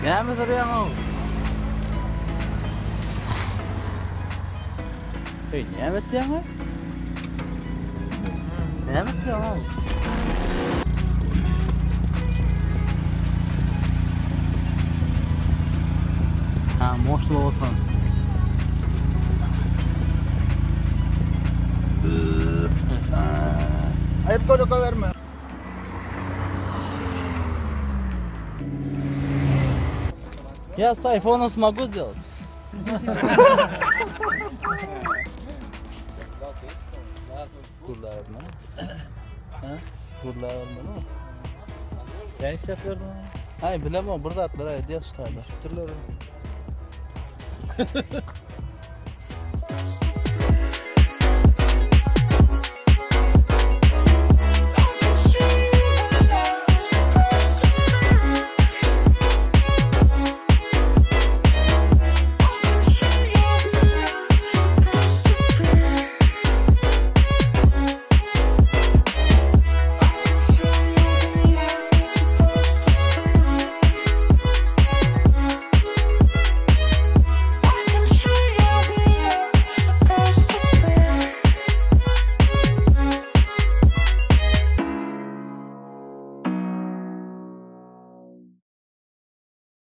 Näme sürýäň-ow? Eý, näme etýäň-ow? Näme etýäň-ow? Ha, moşlap oturan. Aýyp golaka berme. Я с айфона смогу сделать? Gurlar mı? Ha? Gurlar mı? Ne iş yapıyordun? Ay bilemem bir zatlar aýdýar şu taýda. Türler.